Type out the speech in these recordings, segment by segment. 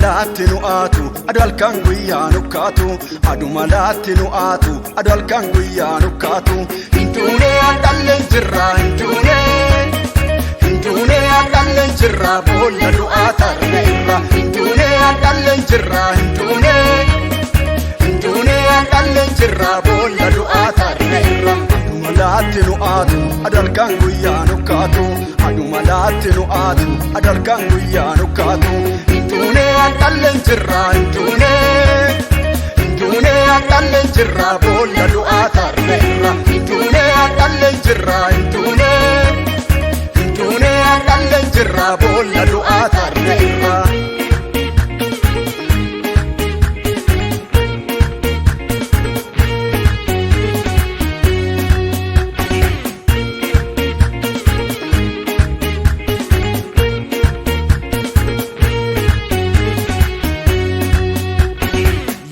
laatti nu aatu adu halkan guyyaa nu kaatu aduma laatti nu aatu adu halkan guyyaa nu kaatu hinduunee adhalleen jirra hinduunee hinduunee adhalleen jirra boolla du'aa tarree irra hinduunee adhalleen jirra hinduunee hinduunee adhalleen jirra boolla du'aa tarree irra. Aduma laatti nu aatu adu halkan guyyaa nu kaatu aduma laatti nu aatu adu halkan guyyaa nu kaatu hinduunee adhalleen jirra hinduunee hinduunee adhalleen jirra boolla du'aa tarree irra hinduunee adhalleen jirra hinduunee hinduunee adhalleen jirra boolla du'aa tarree irra.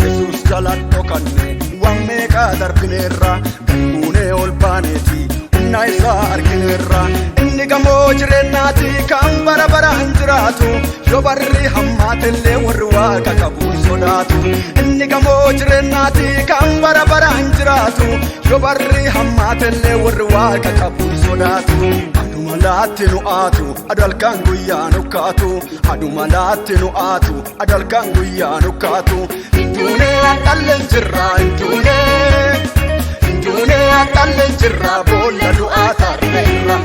Yesuus jala dhokanne waan meeqaa darbineerra gad buunee ol baaneeti humna isaa argineerra inni gamoo jireenyaati kan bara baraan jiraatu yoo barri hammaatellee warri waaqa qabu hin sodaatu inni gamoo jireenyaati kan bara baraan jiraatu yoo barri hammaatellee warri waaqa qabu hin sodaatu. Aduma laatti nu aatu adu halkan guyyaa nu kaatu aduma laatti nu aatu adu halkan guyyaa nu kaatu hinduunee adhalleen jirra hinduunee hinduunee adhalleen jirra boolla du'aa tarree irra.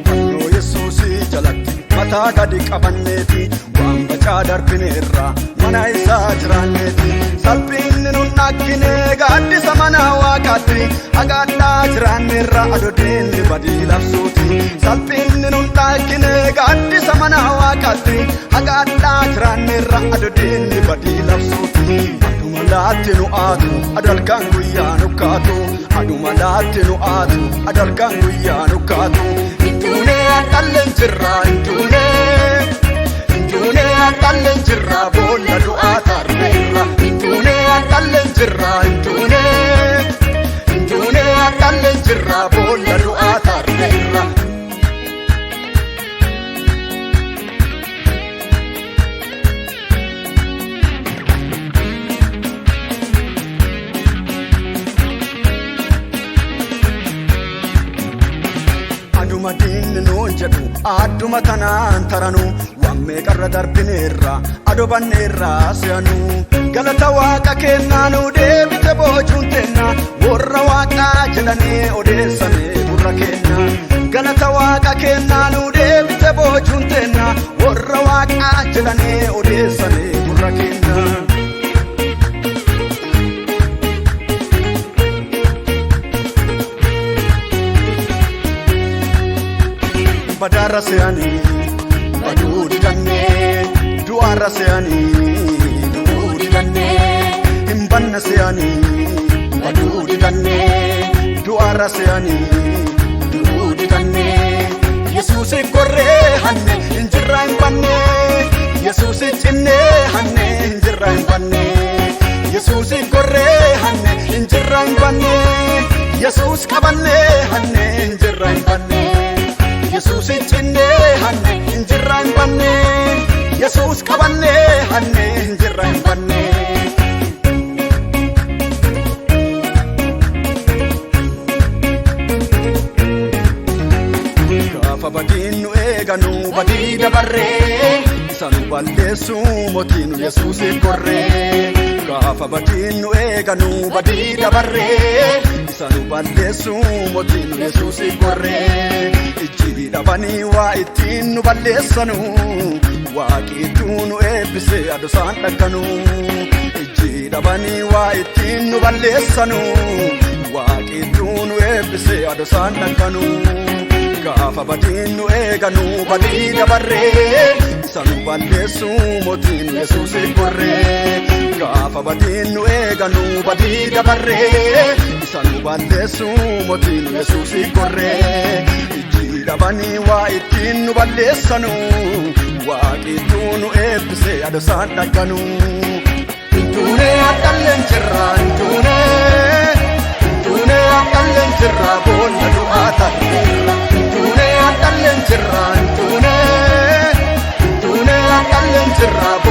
Fannoo Yesuusii jalatti mataa gadi qabanneeti waan bacaa darbineerra mana isaa jiraanneeti salphinni nun dhaggine gaaddisa mana waaqaatti hagaadhaa jiraanneerra adodeenni badii labsuuti salphinni nun dhaggine gaaddisa mana waaqaatti hagaadhaa jiraanneerra adodeenni badii labsuuti. Aduma laatti nu aatu adu halkan guyyaa nu kaatu aduma laatti nu aatu adu halkan guyyaa nu kaatu hinduunee adhalleen jirra hinduunee hinduunee adhalleen jirra boolla du'aa tarree irra hinduunee adhalleen jirra hinduunee hinduunee adhalleen jirra boolla du'aa tarree irra. Aduma diinni nuun jedhu adduma tanaan taranu waan meeqarra darbineerra adobanneerra se'anu galata waaqa kennaa nu deebite boojuun teenna warra waaqaa jedhanii odeessanii gurra kenna galata waaqa kennaa nu deebite boojuun teenna warra waaqaa jedhanii odeessanii gurra kenna. Badaarra se'anii baduu didannee du'aarra se'anii du'uu didannee hin banna se'anii baduu didannee du'aarra se'anii du'uu didannee Yesuusi gorree hanne hin jirra hin banne Yesuusi cinnee hanne hin jirra hin banne Yesuusi gorree hanne hin jirra hin banne Yesuus qabannee hanne hin jirra hin banne. Yesuus cinnee hanne hin jirra hin banne Yesuus qabannee hanne hin jirra hin banne. Gaafa badiin nu eeganu badii dabarree isa nu balleessu mootii nu Yesuusiif gorree. Gaafa badiin nu eeganu badii dabarree isa nu balleessu mootii nu Yesuusiif gorree. Ijji dhabanii waa ittiin nu balleessanu waaqiitu nu eebbise adosaan dhagganu. Ijji dhabanii waa ittiin nu balleessanu waaqiitu nu eebbise adosaan dhagganu. Gaafa badiin nu eeganu badii dabarree isa nu balleessu mootiin Yesuusiif gorree. Gaafa badiin nu eeganu badii dabarree isa nu balleessu mootiin Yesuusiif gorree. Ijji dhabanii waa ittiin nu balleessanu waaqiitu nu eebbise adosaan dhagganu. Hinduunee adhalleen jirra hinduunee hinduunee adhalleen jirra boolla du'aa tarree. Sirraa.